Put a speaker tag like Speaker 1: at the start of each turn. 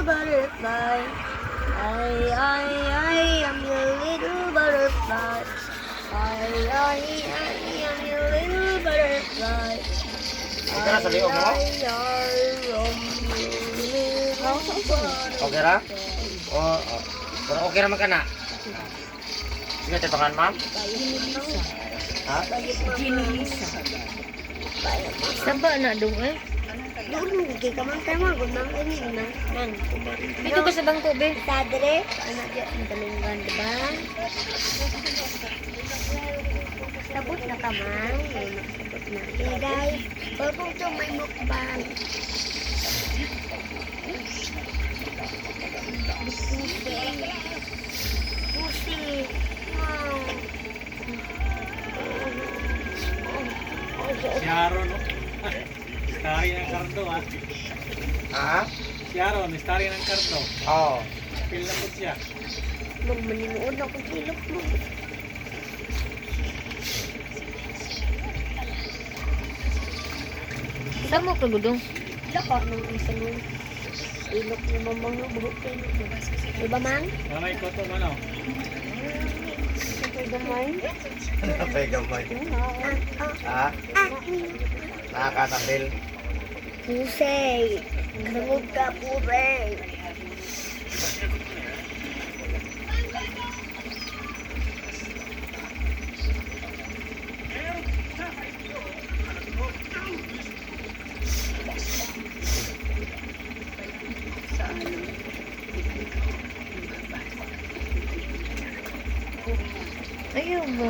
Speaker 1: Butterfly. I am your little butterfly. I am your little butterfly.
Speaker 2: Okay ra sa liog mo?
Speaker 1: I am your little butterfly.
Speaker 2: Okay ra? Oo. Oh, pero okay ra man ka na. Sige, tabangan, ma'am. Ha?
Speaker 3: Ginilisa. Saba na dong eh.
Speaker 1: Doon mo kay ka man tama gud man ini man nang.
Speaker 3: Dito ka sa bangko be.
Speaker 1: Sa dire, anak di talunggan, di ba? Sabot na ka man, nakasabot na. Okay guys, welcome to my mukbang. Pusi. Pusi. Wow.
Speaker 4: Si Aaron, no? Starry ng kardo, ah.
Speaker 2: Ha?
Speaker 4: Si Aaron, starry ng kardo.
Speaker 2: Oo.
Speaker 4: Pil na po siya.
Speaker 1: Magmanimuod ako sa ilok mo.
Speaker 3: Sa mo ka gudong?
Speaker 1: Laka nung isa nung ilok ni mamang no, buhok kayo. Diba, mang?
Speaker 4: Mamay ko to, mano.
Speaker 1: Siyempre gamay.
Speaker 2: Napay gamay.
Speaker 1: Ah, ah,
Speaker 2: Ha?
Speaker 1: ah.
Speaker 2: Nakakatambil.
Speaker 1: Pusay. Karangog ka, pusay.
Speaker 3: Ayaw mo.